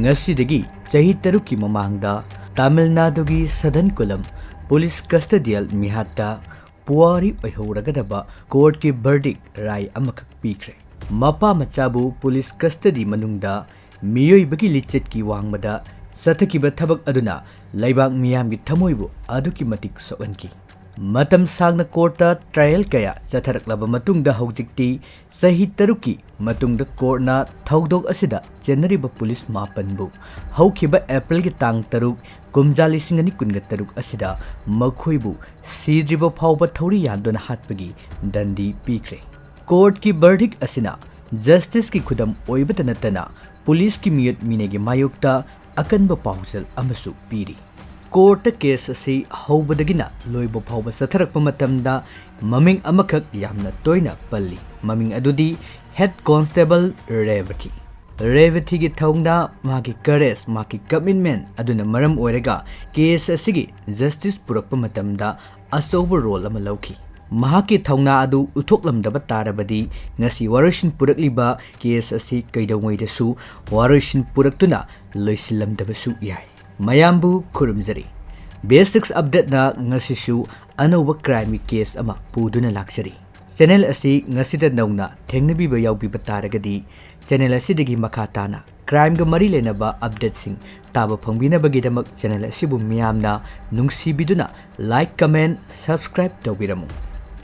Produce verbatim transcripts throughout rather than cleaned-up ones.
ꯉꯁꯤꯗꯒꯤ ꯆꯍꯤ ꯇꯔꯨꯛꯀꯤ ꯃꯃꯥꯡꯗ ꯇꯥꯃꯤꯜ ꯅꯥꯗꯨꯒꯤ ꯁꯗꯟꯀꯨꯂꯝ ꯄꯨꯂꯤꯁ ꯀꯁꯇꯗꯤꯌꯦꯜ ꯃꯤꯍꯥꯠꯇ ꯄꯨꯋꯥꯔꯤ ꯑꯣꯏꯍꯧꯔꯒꯗꯕ ꯀꯣꯔꯠꯀꯤ ꯕꯔꯗꯤꯛ ꯔꯥꯏ ꯑꯃꯈꯛ ꯄꯤꯈ꯭ꯔꯦ꯫ ꯃꯄꯥ ꯃꯆꯥꯕꯨ ꯄꯨꯂꯤꯁ ꯀꯁꯇꯗꯤ ꯃꯅꯨꯡꯗ ꯃꯤꯑꯣꯏꯕꯒꯤ ꯂꯤꯆꯠꯀꯤ ꯋꯥꯡꯃꯗ ꯆꯠꯊꯈꯤꯕ ꯊꯕꯛ ꯑꯗꯨꯅ ꯂꯩꯕꯥꯛ ꯃꯤꯌꯥꯝꯒꯤ ꯊꯃꯣꯏꯕꯨ ꯑꯗꯨꯛꯀꯤ ꯃꯇꯤꯛ ꯁꯣꯛꯍꯟꯈꯤ꯫ ꯃꯇꯝ ꯁꯥꯡꯅ ꯀꯣꯔꯠꯇ ꯇ꯭ꯔꯥꯏꯌꯦꯜ ꯀꯌꯥ ꯆꯠꯊꯔꯛꯂꯕ ꯃꯇꯨꯡꯗ ꯍꯧꯖꯤꯛꯇꯤ ꯆꯍꯤ ꯇꯔꯨꯛꯀꯤ ꯃꯇꯨꯡꯗ ꯀꯣꯔꯠꯅ ꯊꯧꯗꯣꯛ ꯑꯁꯤꯗ ꯆꯦꯟꯅꯔꯤꯕ ꯄꯨꯂꯤꯁ ꯃꯥꯄꯟꯕꯨ ꯍꯧꯈꯤꯕ ꯑꯦꯄ꯭ꯔꯤꯜꯒꯤ ꯇꯥꯡ ꯇꯔꯨꯛ, ꯀꯨꯝꯖꯥ ꯂꯤꯁꯤꯡ ꯑꯅꯤ ꯀꯨꯟꯒ ꯇꯔꯨꯛ ꯑꯁꯤꯗ ꯃꯈꯣꯏꯕꯨ ꯁꯤꯗ꯭ꯔꯤꯕ ꯐꯥꯎꯕ ꯊꯧꯔꯤ ꯌꯥꯟꯗꯨꯅ ꯍꯥꯠꯄꯒꯤ ꯗꯟꯗꯤ ꯄꯤꯈ꯭ꯔꯦ꯫ ꯀꯣꯔꯠꯀꯤ ꯕꯔꯗꯤꯛ ꯑꯁꯤꯅ ꯖꯁꯇꯤꯁꯀꯤ ꯈꯨꯗꯝ ꯑꯣꯏꯕꯇ ꯅꯠꯇꯅ ꯄꯨꯂꯤꯁꯀꯤ ꯃꯤꯑꯣꯠ ꯃꯤꯅꯩꯒꯤ ꯃꯥꯌꯣꯛꯇ ꯑꯀꯟꯕ ꯄꯥꯎꯖꯦꯜ ꯑꯃꯁꯨ ꯄꯤꯔꯤ꯫ ꯀꯣꯔꯠꯇ ꯀꯦꯁ ꯑꯁꯤ ꯍꯧꯕꯗꯒꯤꯅ ꯂꯣꯏꯕ ꯐꯥꯎꯕ ꯆꯠꯊꯔꯛꯄ ꯃꯇꯝꯗ ꯃꯃꯤꯡ ꯑꯃꯈꯛ ꯌꯥꯝꯅ ꯇꯣꯏꯅ ꯄꯜꯂꯤ꯫ ꯃꯃꯤꯡ ꯑꯗꯨꯗꯤ ꯍꯦꯗ ꯀꯣꯟꯁꯇꯦꯕꯜ ꯔꯦꯕꯊꯤ꯫ ꯔꯦꯕꯊꯤꯒꯤ ꯊꯧꯅꯥ, ꯃꯍꯥꯛꯀꯤ ꯀꯔꯦꯖ, ꯃꯍꯥꯛꯀꯤ ꯀꯃꯤꯠꯃꯦꯟ ꯑꯗꯨꯅ ꯃꯔꯝ ꯑꯣꯏꯔꯒ ꯀꯦꯁ ꯑꯁꯤꯒꯤ ꯖꯁꯇꯤꯁ ꯄꯨꯔꯛꯄ ꯃꯇꯝꯗ ꯑꯆꯧꯕ ꯔꯣꯜ ꯑꯃ ꯂꯧꯈꯤ꯫ ꯃꯍꯥꯛꯀꯤ ꯊꯧꯅꯥ ꯑꯗꯨ ꯎꯠꯊꯣꯛꯂꯝꯗꯕ ꯇꯥꯔꯕꯗꯤ ꯉꯁꯤ ꯋꯥꯔꯣꯏꯁꯤꯟ ꯄꯨꯔꯛꯂꯤꯕ ꯀꯦꯁ ꯑꯁꯤ ꯀꯩꯗꯧꯉꯩꯗꯁꯨ ꯋꯥꯔꯣꯏꯁꯤꯟ ꯄꯨꯔꯛꯇꯨꯅ ꯂꯣꯏꯁꯤꯜꯂꯝꯗꯕꯁꯨ ꯌꯥꯏ꯫ ꯃꯌꯥꯝꯕꯨ ꯈꯨꯔꯨꯝꯖꯔꯤ꯫ ꯕꯦꯁꯤꯛꯁ ꯑꯞꯗꯦꯠꯅ ꯉꯁꯤꯁꯨ ꯑꯅꯧꯕ ꯀ꯭ꯔꯥꯏꯝꯒꯤ ꯀꯦꯁ ꯑꯃ ꯄꯨꯗꯨꯅ ꯂꯥꯛꯆꯔꯤ꯫ ꯆꯦꯅꯦꯜ ꯑꯁꯤ ꯉꯁꯤꯗ ꯅꯧꯅ ꯊꯦꯡꯅꯕꯤꯕ ꯌꯥꯎꯕꯤꯕ ꯇꯥꯔꯒꯗꯤ ꯆꯦꯅꯦꯜ ꯑꯁꯤꯗꯒꯤ ꯃꯈꯥ ꯇꯥꯅ ꯀ꯭ꯔꯥꯏꯝꯒ ꯃꯔꯤ ꯂꯩꯅꯕ ꯑꯞꯗꯦꯠꯁꯤꯡ ꯇꯥꯕ ꯐꯪꯕꯤꯅꯕꯒꯤꯗꯃꯛ ꯆꯦꯅꯦꯜ ꯑꯁꯤꯕꯨ ꯃꯤꯌꯥꯝꯅ ꯅꯨꯡꯁꯤꯕꯤꯗꯨꯅ ꯂꯥꯏꯛ, ꯀꯃꯦꯟ, ꯁꯕꯁꯀ꯭ꯔꯥꯏꯕ ꯇꯧꯕꯤꯔꯝꯃꯨ꯫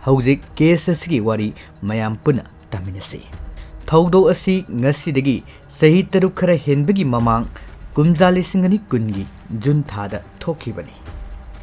ꯍꯧꯖꯤꯛ ꯀꯦꯁ ꯑꯁꯤꯒꯤ ꯋꯥꯔꯤ ꯃꯌꯥꯝ ꯄꯨꯟꯅ ꯇꯥꯃꯤꯟꯅꯁꯤ꯫ ꯊꯧꯗꯣꯛ ꯑꯁꯤ ꯉꯁꯤꯗꯒꯤ ꯆꯍꯤ ꯇꯔꯨꯛ ꯈꯔ ꯍꯦꯟꯕꯒꯤ ꯃꯃꯥꯡ ꯀꯨꯝꯖꯥ ꯂꯤꯁꯤꯡ ꯑꯅꯤ ꯀꯨꯟꯒꯤ ꯖꯨꯟ ꯊꯥꯗ ꯊꯣꯛꯈꯤꯕꯅꯤ꯫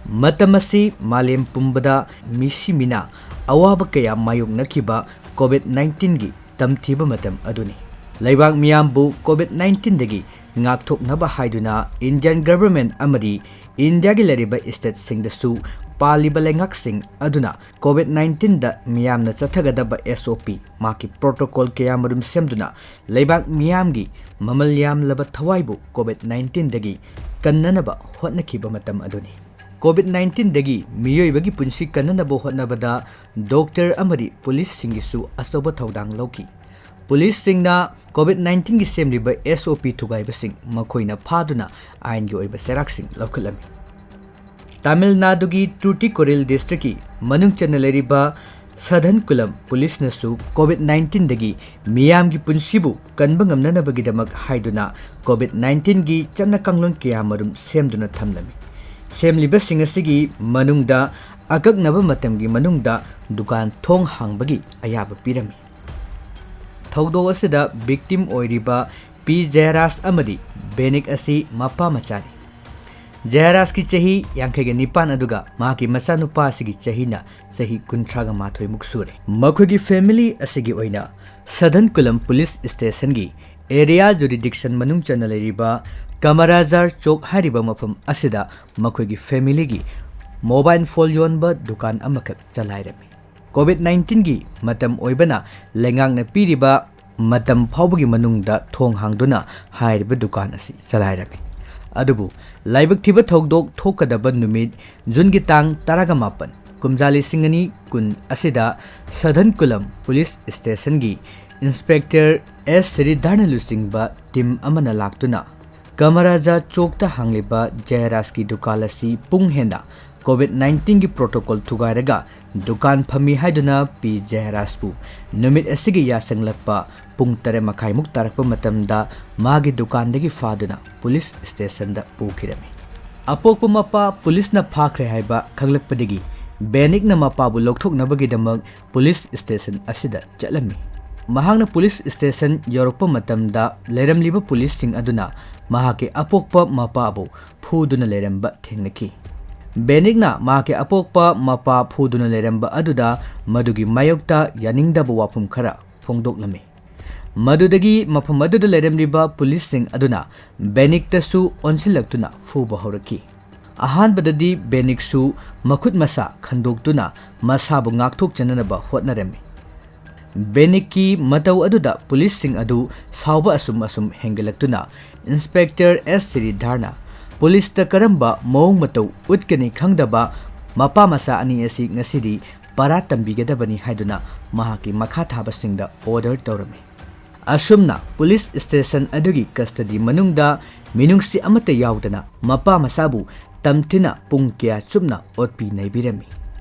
ꯃꯇꯝ ꯑꯁꯤ ꯃꯥꯂꯦꯝ ꯄꯨꯝꯕꯗ ꯃꯤꯁꯤ ꯃꯤꯅꯥ ꯑꯋꯥꯕ ꯀꯌꯥ ꯃꯥꯌꯣꯛꯅꯈꯤꯕ ꯀꯣꯚꯤꯗ ꯅꯥꯏꯟꯇꯤꯟꯒꯤ ꯇꯝꯊꯤꯕ ꯃꯇꯝ ꯑꯗꯨꯅꯤ꯫ ꯂꯩꯕꯥꯛ ꯃꯤꯌꯥꯝꯕꯨ ꯀꯣꯚꯤꯗ ꯅꯥꯏꯟꯇꯤꯟꯗꯒꯤ ꯉꯥꯛꯊꯣꯛꯅꯕ ꯍꯥꯏꯗꯨꯅ ꯏꯟꯗꯤꯌꯟ ꯒꯚꯔꯟꯃꯦꯟꯠ ꯑꯃꯗꯤ ꯏꯟꯗꯤꯌꯥꯒꯤ ꯂꯩꯔꯤꯕ ꯁ꯭ꯇꯦꯠꯁꯤꯡꯗꯁꯨ ꯄꯥꯜꯂꯤꯕ ꯂꯩꯉꯥꯛꯁꯤꯡ ꯑꯗꯨꯅ ꯀꯣꯚꯤꯗ ꯅꯥꯏꯟꯇꯤꯟꯗ ꯃꯤꯌꯥꯝꯅ ꯆꯠꯊꯒꯗꯕ ꯑꯦꯁ ꯑꯣ ꯄꯤ, ꯃꯍꯥꯛꯀꯤ ꯄ꯭ꯔꯣꯇꯣꯀꯣꯜ ꯀꯌꯥꯃꯔꯨꯝ ꯁꯦꯝꯗꯨꯅ ꯂꯩꯕꯥꯛ ꯃꯤꯌꯥꯝꯒꯤ ꯃꯃꯜ ꯌꯥꯝꯂꯕ ꯊꯋꯥꯏꯕꯨ ꯀꯣꯚꯤꯗ ꯅꯥꯏꯟꯇꯤꯟꯗꯒꯤ ꯀꯟꯅꯅꯕ ꯍꯣꯠꯅꯈꯤꯕ ꯃꯇꯝ ꯑꯗꯨꯅꯤ꯫ ꯀꯣꯚꯤꯗ ꯅꯥꯏꯟꯇꯤꯟꯗꯒꯤ ꯃꯤꯑꯣꯏꯕꯒꯤ ꯄꯨꯟꯁꯤ ꯀꯟꯅꯅꯕ ꯍꯣꯠꯅꯕꯗ ꯗꯣꯛꯇꯔ ꯑꯃꯗꯤ ꯄꯨꯂꯤꯁꯁꯤꯡꯒꯤꯁꯨ ꯑꯆꯧꯕ ꯊꯧꯗꯥꯡ ꯂꯧꯈꯤ꯫ ꯄꯨꯂꯤꯁꯁꯤꯡꯅ COVID nineteen ꯒꯤ ꯁꯦꯝꯂꯤꯕ S O P ꯊꯨꯒꯥꯏꯕꯁꯤꯡ ꯃꯈꯣꯏꯅ ꯐꯥꯗꯨꯅ ꯑꯥꯏꯟꯒꯤ ꯑꯣꯏꯕ ꯆꯩꯔꯥꯛꯁꯤꯡ ꯂꯧꯈꯠꯂꯝꯃꯤ꯫ ꯇꯥꯃꯤꯜ ꯅꯥꯗꯨꯒꯤ ꯇꯨꯇꯤꯀꯣꯔꯤꯜ ꯗꯤꯁꯇ꯭ꯔꯤꯛꯀꯤ ꯃꯅꯨꯡ ꯆꯟꯅ ꯂꯩꯔꯤꯕ ꯁꯗꯟꯀꯨꯂꯝ ꯄꯨꯂꯤꯁꯅꯁꯨ COVID nineteen ꯗꯒꯤ ꯃꯤꯌꯥꯝꯒꯤ ꯄꯨꯟꯁꯤꯕꯨ ꯀꯟꯕ ꯉꯝꯅꯅꯕꯒꯤꯗꯃꯛ ꯍꯥꯏꯗꯨꯅ COVID nineteen ꯒꯤ ꯆꯠꯅ ꯀꯥꯡꯂꯣꯟ ꯀꯌꯥꯃꯔꯨꯝ ꯁꯦꯝꯗꯨꯅ ꯊꯝꯂꯝꯃꯤ꯫ ꯁꯦꯝꯂꯤꯕꯁꯤꯡ ꯑꯁꯤꯒꯤ ꯃꯅꯨꯡꯗ ꯑꯀꯛꯅꯕ ꯃꯇꯝꯒꯤ ꯃꯅꯨꯡꯗ ꯗꯨꯀꯥꯟ ꯊꯣꯡ ꯍꯥꯡꯕꯒꯤ ꯑꯌꯥꯕ ꯄꯤꯔꯝꯃꯤ꯫ ꯊꯧꯗꯣꯛ ꯑꯁꯤꯗ victim ꯑꯣꯏꯔꯤꯕ ꯄꯤ ꯖꯌꯔꯥꯖ ꯑꯃꯗꯤ ꯕꯦꯅꯤꯛ ꯑꯁꯤ ꯃꯄꯥ ꯃꯆꯥꯅꯤ꯫ ꯖꯌꯔꯥꯖꯀꯤ ꯆꯍꯤ ꯌꯥꯡꯈꯩꯒ ꯅꯤꯄꯥꯟ ꯑꯗꯨꯒ ꯃꯍꯥꯛꯀꯤ ꯃꯆꯥꯅꯨꯄꯥ ꯑꯁꯤꯒꯤ ꯆꯍꯤꯅ ꯆꯍꯤ ꯀꯨꯟꯊ꯭ꯔꯥꯒ ꯃꯥꯊꯣꯏꯃꯨꯛ ꯁꯨꯔꯦ꯫ ꯃꯈꯣꯏꯒꯤ family ꯑꯁꯤꯒꯤ ꯑꯣꯏꯅ ꯁꯗꯟꯀꯨꯂꯝ ꯄꯨꯂꯤꯁ ꯁ꯭ꯇꯦꯁꯟꯒꯤ area jurisdiction ꯃꯅꯨꯡ ꯆꯟꯅ ꯂꯩꯔꯤꯕ ꯀꯃꯔꯥꯖꯥꯔ ꯆꯣꯛ ꯍꯥꯏꯔꯤꯕ ꯃꯐꯝ ꯑꯁꯤꯗ ꯃꯈꯣꯏꯒꯤ family ꯒꯤ mobile phone ꯌꯣꯟꯕ ꯗꯨꯀꯥꯟ ꯑꯃꯈꯛ ꯆꯂꯥꯏꯔꯝꯃꯤ꯫ COVID nineteen ꯒꯤ ꯃꯇꯝ ꯑꯣꯏꯕꯅ ꯂꯩꯉꯥꯛꯅ ꯄꯤꯔꯤꯕ ꯃꯇꯝ ꯐꯥꯎꯕꯒꯤ ꯃꯅꯨꯡꯗ ꯊꯣꯡ ꯍꯥꯡꯗꯨꯅ ꯍꯥꯏꯔꯤꯕ ꯗꯨꯀꯥꯟ ꯑꯁꯤ ꯆꯂꯥꯏꯔꯝꯃꯤ꯫ ꯑꯗꯨꯕꯨ ꯂꯥꯏꯕꯛ ꯊꯤꯕ ꯊꯧꯗꯣꯛ ꯊꯣꯛꯀꯗꯕ ꯅꯨꯃꯤꯠ ꯖꯨꯟꯒꯤ ꯇꯥꯡ ꯇꯔꯥꯒ ꯃꯥꯄꯟ, ꯀꯨꯝꯖꯥ ꯂꯤꯁꯤꯡ ꯑꯅꯤ ꯀꯨꯟ ꯑꯁꯤꯗ ꯁꯗꯟꯀꯨꯂꯝ ꯄꯨꯂꯤꯁ ꯁ꯭ꯇꯦꯁꯟꯒꯤ Inspector S ꯁ꯭ꯔꯤꯙꯔꯅ ꯂꯨꯆꯤꯡꯕ team ꯑꯃꯅ ꯂꯥꯛꯇꯨꯅ ꯀꯃꯔꯥꯖꯥ ꯆꯣꯛꯇ ꯍꯥꯡꯂꯤꯕ ꯖꯌꯔꯥꯖꯀꯤ ꯗꯨꯀꯥꯟ ꯑꯁꯤ ꯄꯨꯡ ꯍꯦꯟꯅ COVID nineteen ꯒꯤ protocol ꯊꯨꯒꯥꯏꯔꯒ ꯗꯨꯀꯥꯟ ꯐꯝꯃꯤ ꯍꯥꯏꯗꯨꯅ ꯄꯤ ꯖꯌꯔꯥꯖꯄꯨ ꯅꯨꯃꯤꯠ ꯑꯁꯤꯒꯤ ꯌꯥꯆꯪꯂꯛꯄ ꯄꯨꯡ ꯇꯔꯦꯠ ꯃꯈꯥꯏꯃꯨꯛ ꯇꯥꯔꯛꯄ ꯃꯇꯝꯗ ꯃꯥꯒꯤ ꯗꯨꯀꯥꯟꯗꯒꯤ ꯐꯥꯗꯨꯅ ꯄꯨꯂꯤꯁ ꯁ꯭ꯇꯦꯁꯟꯗ ꯄꯨꯈꯤꯔꯝꯃꯤ꯫ ꯑꯄꯣꯛꯄ ꯃꯄꯥ ꯄꯨꯂꯤꯁꯅ ꯐꯥꯈ꯭ꯔꯦ ꯍꯥꯏꯕ ꯈꯪꯂꯛꯄꯗꯒꯤ ꯕꯦꯅꯤꯛꯅ ꯃꯄꯥꯕꯨ ꯂꯧꯊꯣꯛꯅꯕꯒꯤꯗꯃꯛ ꯄꯨꯂꯤꯁ ꯁ꯭ꯇꯦꯁꯟ ꯑꯁꯤꯗ ꯆꯠꯂꯝꯃꯤ꯫ ꯃꯍꯥꯛꯅ ꯄꯨꯂꯤꯁ ꯁ꯭ꯇꯦꯁꯟ ꯌꯧꯔꯛꯄ ꯃꯇꯝꯗ ꯂꯩꯔꯝꯂꯤꯕ ꯄꯨꯂꯤꯁꯁꯤꯡ ꯑꯗꯨꯅ ꯃꯍꯥꯛꯀꯤ ꯑꯄꯣꯛꯄ ꯃꯄꯥꯕꯨ ꯐꯨꯗꯨꯅ ꯂꯩꯔꯝꯕ ꯊꯦꯡꯅꯈꯤ꯫ ꯕꯦꯅꯤꯛꯅ ꯃꯍꯥꯛꯀꯤ ꯑꯄꯣꯛꯄ ꯃꯄꯥ ꯐꯨꯗꯨꯅ ꯂꯩꯔꯝꯕ ꯑꯗꯨꯗ ꯃꯗꯨꯒꯤ ꯃꯥꯌꯣꯛꯇ ꯌꯥꯅꯤꯡꯗꯕ ꯋꯥꯐꯝ ꯈꯔ ꯐꯣꯡꯗꯣꯛꯂꯝꯃꯤ꯫ ꯃꯗꯨꯗꯒꯤ ꯃꯐꯝ ꯑꯗꯨꯗ ꯂꯩꯔꯝꯂꯤꯕ ꯄꯨꯂꯤꯁꯁꯤꯡ ꯑꯗꯨꯅ ꯕꯦꯅꯤꯛꯇꯁꯨ ꯑꯣꯟꯁꯤꯜꯂꯛꯇꯨꯅ ꯐꯨꯕ ꯍꯧꯔꯛꯈꯤ꯫ ꯑꯍꯥꯟꯕꯗꯗꯤ ꯕꯦꯅꯤꯛꯁꯨ ꯃꯈꯨꯠ ꯃꯁꯥ ꯈꯟꯗꯣꯛꯇꯨꯅ ꯃꯁꯥꯕꯨ ꯉꯥꯛꯊꯣꯛꯆꯅꯅꯕ ꯍꯣꯠꯅꯔꯝꯃꯤ꯫ ꯕꯦꯅꯤꯛꯀꯤ ꯃꯇꯧ ꯑꯗꯨꯗ ꯄꯨꯂꯤꯁꯁꯤꯡ ꯑꯗꯨ ꯁꯥꯎꯕ ꯑꯁꯨꯝ ꯑꯁꯨꯝ ꯍꯦꯟꯒꯠꯂꯛꯇꯨꯅ Inspector S ꯁ꯭ꯔꯤꯙꯔꯅ ꯄꯨꯂꯤꯁꯇ ꯀꯔꯝꯕ ꯃꯑꯣꯡ ꯃꯇꯧ ꯎꯠꯀꯅꯤ ꯈꯪꯗꯕ ꯃꯄꯥ ꯃꯆꯥ ꯑꯅꯤ ꯑꯁꯤ ꯉꯁꯤꯗꯤ ꯄꯔꯥ ꯇꯝꯕꯤꯒꯗꯕꯅꯤ ꯍꯥꯏꯗꯨꯅ ꯃꯍꯥꯛꯀꯤ ꯃꯈꯥ ꯊꯥꯕꯁꯤꯡꯗ order ꯇꯧꯔꯝꯃꯤ꯫ ꯑꯁꯨꯝꯅ ꯄꯨꯂꯤꯁ ꯁ꯭ꯇꯦꯁꯟ ꯑꯗꯨꯒꯤ ꯀꯁꯇꯗꯤ ꯃꯅꯨꯡꯗ ꯃꯤꯅꯨꯡꯁꯤ ꯑꯃꯠꯇ ꯌꯥꯎꯗꯅ ꯃꯄꯥ ꯃꯆꯥꯕꯨ ꯇꯝꯊꯤꯅ ꯄꯨꯡ ꯀꯌꯥ ꯆꯨꯞꯅ ꯑꯣꯠꯄꯤ ꯅꯩꯕꯤꯔꯝꯃꯤ꯫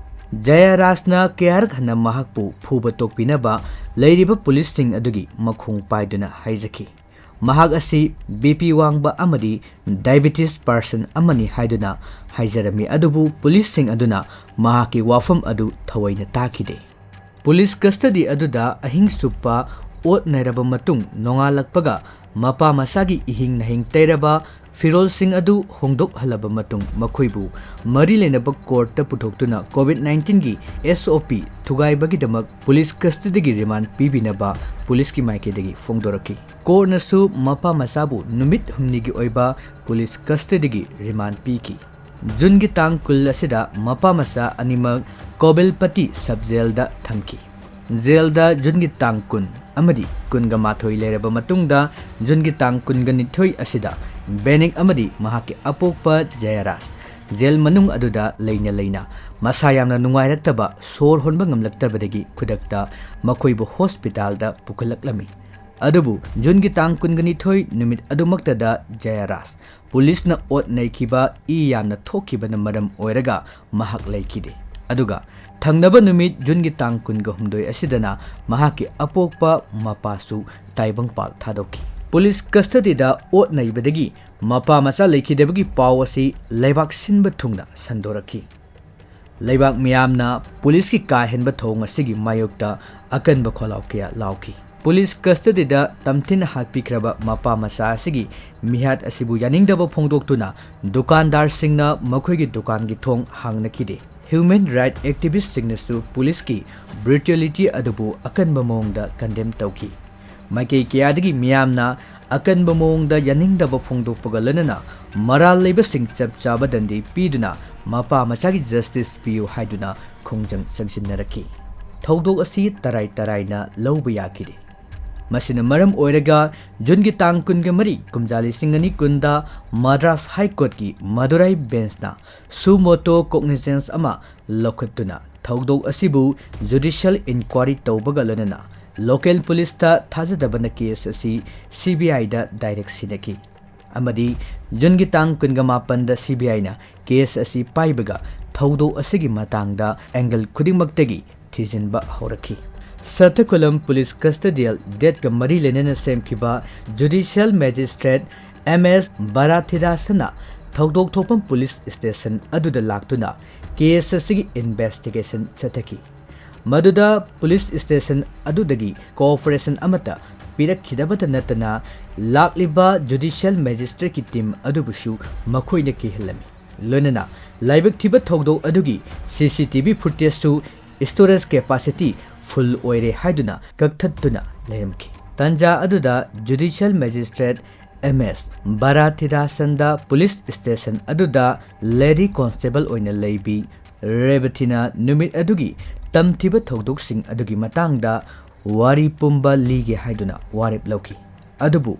ꯖꯌꯥꯔꯥꯖꯅ ꯀꯌꯥꯔꯛ ꯍꯟꯅ ꯃꯍꯥꯛꯄꯨ ꯐꯨꯕ ꯇꯣꯛꯄꯤꯅꯕ ꯂꯩꯔꯤꯕ ꯄꯨꯂꯤꯁꯁꯤꯡ ꯑꯗꯨꯒꯤ ꯃꯈꯣꯡ ꯄꯥꯏꯗꯨꯅ ꯍꯥꯏꯖꯈꯤ꯫ ꯃꯍꯥꯛ ꯑꯁꯤ ꯕꯤ ꯄꯤ ꯋꯥꯡꯕ ꯑꯃꯗꯤ ꯗꯥꯏꯕꯤꯇꯤꯁ ꯄꯥꯔꯁꯟ ꯑꯃꯅꯤ ꯍꯥꯏꯗꯨꯅ ꯍꯥꯏꯖꯔꯝꯃꯤ, ꯑꯗꯨꯕꯨ ꯄꯨꯂꯤꯁꯁꯤꯡ ꯑꯗꯨꯅ ꯃꯍꯥꯛꯀꯤ ꯋꯥꯐꯝ ꯑꯗꯨ ꯊꯑꯣꯏꯅ ꯇꯥꯈꯤꯗꯦ꯫ ꯄꯨꯂꯤꯁ ꯀꯁꯇꯗꯤ ꯑꯗꯨꯗ ꯑꯍꯤꯡ ꯆꯨꯞꯄ ꯑꯣꯠ ꯅꯩꯔꯕ ꯃꯇꯨꯡ, ꯅꯣꯡꯉꯥꯜꯂꯛꯄꯒ ꯃꯄꯥ ꯃꯆꯥꯒꯤ ꯏꯍꯤꯡ ꯅꯥꯍꯤꯡ ꯇꯩꯔꯕ ꯐꯤꯔꯣꯜꯁꯤꯡ ꯑꯗꯨ ꯍꯣꯡꯗꯣꯛꯍꯜꯂꯕ ꯃꯇꯨꯡ, ꯃꯈꯣꯏꯕꯨ ꯃꯔꯤ ꯂꯩꯅꯕ ꯀꯣꯔꯠꯇ ꯄꯨꯊꯣꯛꯇꯨꯅ ꯀꯣꯚꯤꯗ ꯅꯥꯏꯟꯇꯤꯟꯒꯤ ꯑꯦꯁ ꯑꯣ ꯄꯤ ꯊꯨꯒꯥꯏꯕꯒꯤꯗꯃꯛ ꯄꯨꯂꯤꯁ ꯀꯁꯇꯗꯤꯒꯤ ꯔꯤꯃꯥꯟ ꯄꯤꯕꯤꯅꯕ ꯄꯨꯂꯤꯁꯀꯤ ꯃꯥꯏꯀꯩꯗꯒꯤ ꯐꯣꯡꯗꯣꯔꯛꯈꯤ꯫ ꯀꯣꯔꯠꯅꯁꯨ ꯃꯄꯥ ꯃꯆꯥꯕꯨ ꯅꯨꯃꯤꯠ ꯍꯨꯝꯅꯤꯒꯤ ꯑꯣꯏꯕ ꯄꯨꯂꯤꯁ ꯀꯁꯇꯗꯤꯒꯤ ꯔꯤꯃꯥꯟ ꯄꯤꯈꯤ꯫ ꯖꯨꯟꯒꯤ ꯇꯥꯡ ꯀꯨꯟ ꯑꯁꯤꯗ ꯃꯄꯥ ꯃꯆꯥ ꯑꯅꯤꯃꯛ ꯀꯣꯕꯦꯜꯄꯇꯤ ꯁꯕ ꯖꯦꯜꯗ ꯊꯝꯈꯤ꯫ ꯖꯦꯜꯗ ꯖꯨꯟꯒꯤ ꯇꯥꯡ ꯀꯨꯟ ꯑꯃꯗꯤ ꯀꯨꯟꯒ ꯃꯥꯊꯣꯏ ꯂꯩꯔꯕ ꯃꯇꯨꯡꯗ, ꯖꯨꯟꯒꯤ ꯇꯥꯡ ꯀꯨꯟꯒ ꯅꯤꯊꯣꯏ ꯑꯁꯤꯗ ꯕꯦꯅꯤꯛ ꯑꯃꯗꯤ ꯃꯍꯥꯛꯀꯤ ꯑꯄꯣꯛꯄ ꯖꯌꯥꯔꯥꯖ ꯖꯦꯜ ꯃꯅꯨꯡ ꯑꯗꯨꯗ ꯂꯩꯅ ꯂꯩꯅ ꯃꯁꯥ ꯌꯥꯝꯅ ꯅꯨꯡꯉꯥꯏꯔꯛꯇꯕ, ꯁꯣꯔ ꯍꯣꯟꯕ ꯉꯝꯂꯛꯇꯕꯗꯒꯤ ꯈꯨꯗꯛꯇ ꯃꯈꯣꯏꯕꯨ ꯍꯣꯁꯄꯤꯇꯥꯜꯗ ꯄꯨꯈꯠꯂꯛꯂꯝꯃꯤ꯫ ꯑꯗꯨꯕꯨ ꯖꯨꯟꯒꯤ ꯇꯥꯡ ꯀꯨꯟꯒ ꯅꯤꯊꯣꯏ ꯅꯨꯃꯤꯠ ꯑꯗꯨꯃꯛꯇꯗ ꯖꯌꯥꯔꯥꯖ ꯄꯨꯂꯤꯁꯅ ꯑꯣꯠ ꯅꯩꯈꯤꯕ, ꯏ ꯌꯥꯝꯅ ꯊꯣꯛꯈꯤꯕꯅ ꯃꯔꯝ ꯑꯣꯏꯔꯒ ꯃꯍꯥꯛ ꯂꯩꯈꯤꯗꯦ꯫ ꯑꯗꯨꯒ ꯊꯪꯅꯕ ꯅꯨꯃꯤꯠ ꯖꯨꯟꯒꯤ ꯇꯥꯡ ꯀꯨꯟꯒ ꯍꯨꯝꯗꯣꯏ ꯑꯁꯤꯗꯅ ꯃꯍꯥꯛꯀꯤ ꯑꯄꯣꯛꯄ ꯃꯄꯥꯁꯨ ꯇꯥꯏꯕꯪꯄꯥꯜ ꯊꯥꯗꯣꯛꯈꯤ꯫ ꯄꯨꯂꯤꯁ ꯀꯁꯇꯗꯤꯗ ꯑꯣꯠ ꯅꯩꯕꯗꯒꯤ ꯃꯄꯥ ꯃꯆꯥ ꯂꯩꯈꯤꯗꯕꯒꯤ ꯄꯥꯎ ꯑꯁꯤ ꯂꯩꯕꯥꯛ ꯁꯤꯟꯕ ꯊꯨꯡꯅ ꯁꯟꯗꯣꯔꯛꯈꯤ꯫ ꯂꯩꯕꯥꯛ ꯃꯤꯌꯥꯝꯅ ꯄꯨꯂꯤꯁꯀꯤ ꯀꯥ ꯍꯦꯟꯕ ꯊꯧꯑꯣꯡ ꯑꯁꯤꯒꯤ ꯃꯥꯌꯣꯛꯇ ꯑꯀꯟꯕ ꯈꯣꯜꯂꯥꯎ ꯀꯌꯥ ꯂꯥꯎꯈꯤ꯫ ꯄꯨꯂꯤꯁ ꯀꯁꯇꯗꯤꯗ ꯇꯝꯊꯤꯅ ꯍꯥꯠꯄꯤꯈ꯭ꯔꯕ ꯃꯄꯥ ꯃꯆꯥ ꯑꯁꯤꯒꯤ ꯃꯤꯍꯥꯠ ꯑꯁꯤꯕꯨ ꯌꯥꯅꯤꯡꯗꯕ ꯐꯣꯡꯗꯣꯛꯇꯨꯅ ꯗꯨꯀꯥꯟꯗꯥꯔꯁꯤꯡꯅ ꯃꯈꯣꯏꯒꯤ ꯗꯨꯀꯥꯟꯒꯤ ꯊꯣꯡ ꯍꯥꯡꯅꯈꯤꯗꯦ꯫ ꯍ꯭ꯌꯨꯃꯦꯟ ꯔꯥꯏꯠ ꯑꯦꯛꯇꯤꯚꯤꯁ꯭ꯠꯁꯤꯡꯅꯁꯨ ꯄꯨꯂꯤꯁꯀꯤ ꯕ꯭ꯔꯨꯇꯦꯂꯤꯇꯤ ꯑꯗꯨꯕꯨ ꯑꯀꯟꯕ ꯃꯑꯣꯡꯗ ꯀꯟꯗꯦꯝ ꯇꯧꯈꯤ꯫ ꯃꯥꯏꯀꯩ ꯀꯌꯥꯗꯒꯤ ꯃꯤꯌꯥꯝꯅ ꯑꯀꯟꯕ ꯃꯑꯣꯡꯗ ꯌꯥꯅꯤꯡꯗꯕ ꯐꯣꯡꯗꯣꯛꯄꯒ ꯂꯣꯏꯅꯅ ꯃꯔꯥꯜ ꯂꯩꯕꯁꯤꯡ ꯆꯞ ꯆꯥꯕ ꯗꯟꯗꯤ ꯄꯤꯗꯨꯅ ꯃꯄꯥ ꯃꯆꯥꯒꯤ ꯖꯁꯇꯤꯁ ꯄꯤꯌꯨ ꯍꯥꯏꯗꯨꯅ ꯈꯣꯡꯖꯪ ꯆꯪꯁꯤꯟꯅꯔꯛꯈꯤ꯫ ꯊꯧꯗꯣꯛ ꯑꯁꯤ ꯇꯔꯥꯏ ꯇꯔꯥꯏꯅ ꯂꯧꯕ ꯌꯥꯈꯤꯗꯦ꯫ ꯃꯁꯤꯅ ꯃꯔꯝ ꯑꯣꯏꯔꯒ ꯖꯨꯟꯒꯤ ꯇꯥꯡ ꯀꯨꯟꯒ ꯃꯔꯤ, ꯀꯨꯝꯖꯥ ꯂꯤꯁꯤꯡ ꯑꯅꯤ ꯀꯨꯟꯗ ꯃꯗ꯭ꯔꯥꯁ ꯍꯥꯏ ꯀꯣꯔꯠꯀꯤ ꯃꯗꯨꯔꯥꯏ ꯕꯦꯟꯆꯅ suo motu cognizans ꯑꯃ ꯂꯧꯈꯠꯇꯨꯅ ꯊꯧꯗꯣꯛ ꯑꯁꯤꯕꯨ ꯖꯨꯗꯤꯁꯤꯌꯦꯜ ꯏꯟꯀ꯭ꯋꯥꯔꯤ ꯇꯧꯕꯒ ꯂꯣꯏꯅꯅ ꯂꯣꯀꯦꯜ ꯄꯨꯂꯤꯁꯇ ꯊꯥꯖꯗꯕꯅ ꯀꯦꯁ ꯑꯁꯤ ꯁꯤ ꯕꯤ ꯑꯥꯏꯗ ꯗꯥꯏꯔꯦꯛ ꯁꯤꯟꯅꯈꯤ꯫ ꯑꯃꯗꯤ ꯖꯨꯟꯒꯤ ꯇꯥꯡ ꯀꯨꯟꯒ ꯃꯥꯄꯟꯗ ꯁꯤ ꯕꯤ ꯑꯥꯏꯅ ꯀꯦꯁ ꯑꯁꯤ ꯄꯥꯏꯕꯒ ꯊꯧꯗꯣꯛ ꯑꯁꯤꯒꯤ ꯃꯇꯥꯡꯗ ꯑꯦꯡꯒꯜ ꯈꯨꯗꯤꯡꯃꯛꯇꯒꯤ ꯊꯤꯖꯤꯟꯕ ꯍꯧꯔꯛꯈꯤ꯫ ꯁꯇꯈꯨꯂꯝ ꯄꯨꯂꯤꯁ ꯀꯁꯇꯗꯤꯌꯦꯜ ꯗꯦꯠꯀ ꯃꯔꯤ ꯂꯩꯅꯅ ꯁꯦꯝꯈꯤꯕ ꯖꯨꯗꯤꯁꯤꯌꯦꯜ ꯃꯦꯖꯤꯁꯇ꯭ꯔꯦꯠ ꯑꯦꯝ ꯑꯦꯁ ꯕꯥꯔꯥꯊꯤꯗꯥꯁꯅ ꯊꯧꯗꯣꯛ ꯊꯣꯛꯐꯝ ꯄꯨꯂꯤꯁ ꯁ꯭ꯇꯦꯁꯟ ꯑꯗꯨꯗ ꯂꯥꯛꯇꯨꯅ ꯀꯦꯁ ꯑꯁꯤꯒꯤ ꯏꯟꯚꯦꯁꯇꯤꯒꯦꯁꯟ ꯆꯠꯊꯈꯤ꯫ ꯃꯗꯨꯗ ꯄꯨꯂꯤꯁ ꯁ꯭ꯇꯦꯁꯟ ꯑꯗꯨꯗꯒꯤ ꯀꯣꯑꯣꯄꯔꯦꯁꯟ ꯑꯃꯠꯇ ꯄꯤꯔꯛꯈꯤꯗꯕꯇ ꯅꯠꯇꯅ, ꯂꯥꯛꯂꯤꯕ ꯖꯨꯗꯤꯁꯤꯌꯦꯜ ꯃꯦꯖꯤꯁꯇ꯭ꯔꯦꯠꯀꯤ ꯇꯤꯝ ꯑꯗꯨꯕꯨꯁꯨ ꯃꯈꯣꯏꯅ ꯀꯤꯍꯜꯂꯝꯃꯤ꯫ ꯂꯣꯏꯅꯅ ꯂꯥꯏꯕꯛ ꯊꯤꯕ ꯊꯧꯗꯣꯛ ꯑꯗꯨꯒꯤ ꯁꯤ ꯁꯤ ꯇꯤ ꯚꯤ ꯐꯨꯇꯦꯖꯁꯨ ꯁ꯭ꯇꯣꯔꯦꯖ ꯀꯦꯄꯥꯁꯤꯇꯤ ꯐꯨꯜ ꯑꯣꯏꯔꯦ ꯍꯥꯏꯗꯨꯅ ꯀꯛꯊꯠꯇꯨꯅ ꯂꯩꯔꯝꯈꯤ꯫ ꯇꯥꯟꯖꯥ ꯑꯗꯨꯗ ꯖꯨꯗꯤꯁꯤꯌꯦꯜ ꯃꯦꯖꯤꯁꯇ꯭ꯔꯦꯠ ꯑꯦꯝ ꯑꯦꯁ ꯕꯥꯔꯥꯊꯤꯗꯥꯁꯟꯗ ꯄꯨꯂꯤꯁ ꯁ꯭ꯇꯦꯁꯟ ꯑꯗꯨꯗ ꯂꯦꯗꯤ ꯀꯣꯟꯁꯇꯦꯕꯜ ꯑꯣꯏꯅ ꯂꯩꯕꯤ ꯔꯦꯕꯊꯤꯅ ꯅꯨꯃꯤꯠ ꯑꯗꯨꯒꯤ ꯇꯝꯊꯤꯕ ꯊꯧꯗꯣꯛꯁꯤꯡ ꯑꯗꯨꯒꯤ ꯃꯇꯥꯡꯗ ꯋꯥꯔꯤ ꯄꯨꯝꯕ ꯂꯤꯒꯦ ꯍꯥꯏꯗꯨꯅ ꯋꯥꯔꯦꯞ ꯂꯧꯈꯤ꯫ ꯑꯗꯨꯕꯨ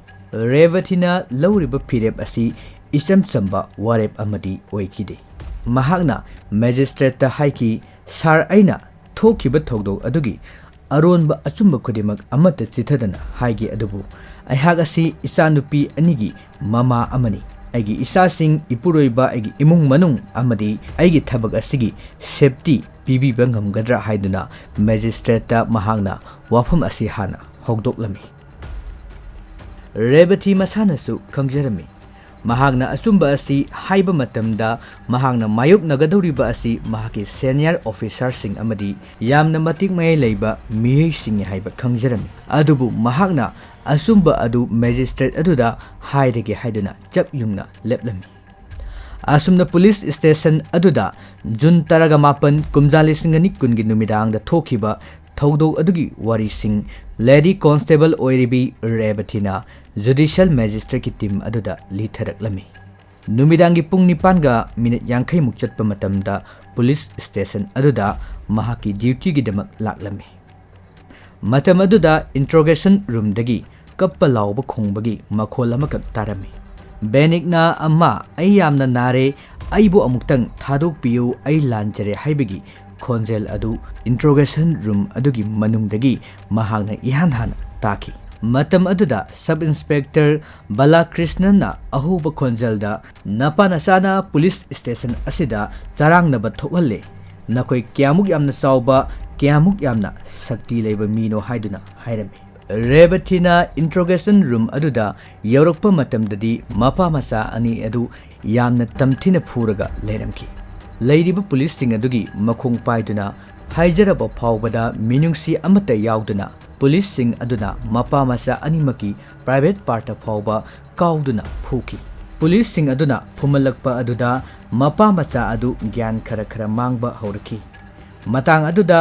ꯔꯦꯕꯊꯤꯅ ꯂꯧꯔꯤꯕ ꯐꯤꯔꯦꯞ ꯑꯁꯤ ꯏꯆꯝ ꯆꯝꯕ ꯋꯥꯔꯦꯞ ꯑꯃꯗꯤ ꯑꯣꯏꯈꯤꯗꯦ꯫ ꯃꯍꯥꯛꯅ ꯃꯦꯖꯤꯁꯇ꯭ꯔꯦꯠꯇ ꯍꯥꯏꯈꯤ, "ꯁꯥꯔ, ꯑꯩꯅ ꯊꯣꯛꯈꯤꯕ ꯊꯧꯗꯣꯛ ꯑꯗꯨꯒꯤ ꯑꯔꯣꯟꯕ ꯑꯆꯨꯝꯕ ꯈꯨꯗꯤꯡꯃꯛ ꯑꯃꯠꯇ ꯆꯤꯊꯗꯅ ꯍꯥꯏꯒꯦ, ꯑꯗꯨꯕꯨ ꯑꯩꯍꯥꯛ ꯑꯁꯤ ꯏꯆꯥꯅꯨꯄꯤ ꯑꯅꯤꯒꯤ ꯃꯃꯥ ꯑꯃꯅꯤ꯫ ꯑꯩꯒꯤ ꯏꯆꯥꯁꯤꯡ, ꯏꯄꯨꯔꯣꯏꯕ, ꯑꯩꯒꯤ ꯏꯃꯨꯡ ꯃꯅꯨꯡ ꯑꯃꯗꯤ ꯑꯩꯒꯤ ꯊꯕꯛ ꯑꯁꯤꯒꯤ ꯁꯦꯐꯇꯤ ꯄꯤꯕꯤꯕ ꯉꯝꯒꯗ꯭ꯔꯥ?" ꯍꯥꯏꯗꯨꯅ ꯃꯦꯖꯤꯁꯇ꯭ꯔꯦꯠꯇ ꯃꯍꯥꯛꯅ ꯋꯥꯐꯝ ꯑꯁꯤ ꯍꯥꯟꯅ ꯍꯧꯗꯣꯛꯂꯝꯃꯤ꯫ ꯔꯦꯕꯊꯤ ꯃꯁꯥꯅꯁꯨ ꯈꯪꯖꯔꯝꯃꯤ꯫ ꯃꯍꯥꯛꯅ ꯑꯆꯨꯝꯕ ꯑꯁꯤ ꯍꯥꯏꯕ ꯃꯇꯝꯗ, ꯃꯍꯥꯛꯅ ꯃꯥꯌꯣꯛꯅꯒꯗꯧꯔꯤꯕ ꯑꯁꯤ ꯃꯍꯥꯛꯀꯤ ꯁꯦꯅꯤꯌꯔ ꯑꯣꯐꯤꯁꯥꯔꯁꯤꯡ ꯑꯃꯗꯤ ꯌꯥꯝꯅ ꯃꯇꯤꯛ ꯃꯌꯥꯏ ꯂꯩꯕ ꯃꯤꯑꯣꯏꯁꯤꯡꯅꯤ ꯍꯥꯏꯕ ꯈꯪꯖꯔꯝꯃꯤ꯫ ꯑꯗꯨꯕꯨ ꯃꯍꯥꯛꯅ ꯑꯆꯨꯝꯕ ꯑꯗꯨ ꯃꯦꯖꯤꯁꯇ꯭ꯔꯦꯠ ꯑꯗꯨꯗ ꯍꯥꯏꯔꯒꯦ ꯍꯥꯏꯗꯨꯅ ꯆꯞ ꯌꯨꯡꯅ ꯂꯦꯞꯂꯝꯃꯤ꯫ ꯑꯁꯨꯝꯅ ꯄꯨꯂꯤꯁ ꯁ꯭ꯇꯦꯁꯟ ꯑꯗꯨꯗ ꯖꯨꯟ ꯇꯔꯥꯃꯥꯄꯟ, ꯀꯨꯝꯖꯥ ꯂꯤꯁꯤꯡ ꯑꯅꯤ ꯀꯨꯟꯒꯤ ꯅꯨꯃꯤꯗꯥꯡꯗ ꯊꯣꯛꯈꯤꯕ ꯊꯧꯗꯣꯛ ꯑꯗꯨꯒꯤ ꯋꯥꯔꯤꯁꯤꯡ ꯂꯦꯗꯤ ꯀꯣꯟꯁꯇꯦꯕꯜ ꯑꯣꯏꯔꯤꯕꯤ ꯔꯦꯕꯊꯤꯅ ꯖꯨꯗꯤꯁꯤꯌꯦꯜ ꯃꯦꯖꯤꯁꯇ꯭ꯔꯦꯠꯀꯤ ꯇꯤꯝ ꯑꯗꯨꯗ ꯂꯤꯊꯔꯛꯂꯝꯃꯤ꯫ ꯅꯨꯃꯤꯗꯥꯡꯒꯤ ꯄꯨꯡ ꯅꯤꯄꯥꯟꯒ ꯃꯤꯅꯤꯠ ꯌꯥꯡꯈꯩꯃꯨꯛ ꯆꯠꯄ ꯃꯇꯝꯗ ꯄꯨꯂꯤꯁ ꯁ꯭ꯇꯦꯁꯟ ꯑꯗꯨꯗ ꯃꯍꯥꯛꯀꯤ ꯗ꯭ꯌꯨꯇꯤꯒꯤꯗꯃꯛ ꯂꯥꯛꯂꯝꯃꯤ꯫ ꯃꯇꯝ ꯑꯗꯨꯗ ꯏꯟꯇ꯭ꯔꯣꯒꯦꯁꯟ ꯔꯨꯝꯗꯒꯤ ꯀꯞꯄ ꯂꯥꯎꯕ ꯈꯣꯡꯕꯒꯤ ꯃꯈꯣꯜ ꯑꯃꯈꯛ ꯇꯥꯔꯝꯃꯤ꯫ "ꯕꯦꯅꯤꯛꯅꯥ ꯑꯝꯃꯥ, ꯑꯩ ꯌꯥꯝꯅ ꯅꯥꯔꯦ, ꯑꯩꯕꯨ ꯑꯃꯨꯛꯇꯪ ꯊꯥꯗꯣꯛꯄꯤꯌꯨ, ꯑꯩ ꯂꯥꯟꯖꯔꯦ" ꯍꯥꯏꯕꯒꯤ ꯈꯣꯟꯖꯦꯜ ꯑꯗꯨ interrogation room ꯑꯗꯨꯒꯤ ꯃꯅꯨꯡꯗꯒꯤ ꯃꯍꯥꯛꯅ ꯏꯍꯥꯟ ꯍꯥꯟꯅ ꯇꯥꯈꯤ꯫ ꯃꯇꯝ ꯑꯗꯨꯗ Sub Inspector ꯕꯂꯥꯀ꯭ꯔꯤꯁꯅꯟꯅ ꯑꯍꯧꯕ ꯈꯣꯟꯖꯦꯜꯗ, "ꯅꯄꯥ ꯅꯆꯥꯅ police station ꯑꯁꯤꯗ ꯆꯔꯥꯡꯅꯕ ꯊꯣꯛꯍꯜꯂꯦ꯫ ꯅꯈꯣꯏ ꯀꯌꯥꯃꯨꯛ ꯌꯥꯝꯅ ꯆꯥꯎꯕ, ꯀꯌꯥꯃꯨꯛ ꯌꯥꯝꯅ ꯁꯛꯇꯤ ꯂꯩꯕ ꯃꯤꯅꯣ?" ꯍꯥꯏꯗꯨꯅ ꯍꯥꯏꯔꯝꯃꯤ꯫ ꯔꯦꯕꯊꯤꯅ interrogation room ꯑꯗꯨꯗ ꯌꯧꯔꯛꯄ ꯃꯇꯝꯗꯗꯤ ꯃꯄꯥ ꯃꯆꯥ ꯑꯅꯤ ꯑꯗꯨ ꯌꯥꯝꯅ ꯇꯝꯊꯤꯅ ꯐꯨꯔꯒ ꯂꯩꯔꯝꯈꯤ꯫ ꯂꯩꯔꯤꯕ policeꯁꯤꯡ ꯑꯗꯨꯒꯤ ꯃꯈꯣꯡ ꯄꯥꯏꯗꯨꯅ ꯍꯥꯏꯖꯔꯕ ꯐꯥꯎꯕꯗ ꯃꯤꯅꯨꯡꯁꯤ ꯑꯃꯠꯇ ꯌꯥꯎꯗꯅ policeꯁꯤꯡ ꯑꯗꯨꯅ ꯃꯄꯥ ꯃꯆꯥ ꯑꯅꯤꯃꯛꯀꯤ private partꯇ ꯐꯥꯎꯕ ꯀꯥꯎꯗꯨꯅ ꯐꯨꯈꯤ꯫ Policeꯁꯤꯡ ꯑꯗꯨꯅ ꯐꯨꯝꯍꯜꯂꯛꯄ ꯑꯗꯨꯗ ꯃꯄꯥ ꯃꯆꯥ ꯑꯗꯨ ꯒ꯭ꯌꯥꯟ ꯈꯔ ꯈꯔ ꯃꯥꯡꯕ ꯍꯧꯔꯛꯈꯤ꯫ ꯃꯇꯥꯡ ꯑꯗꯨꯗ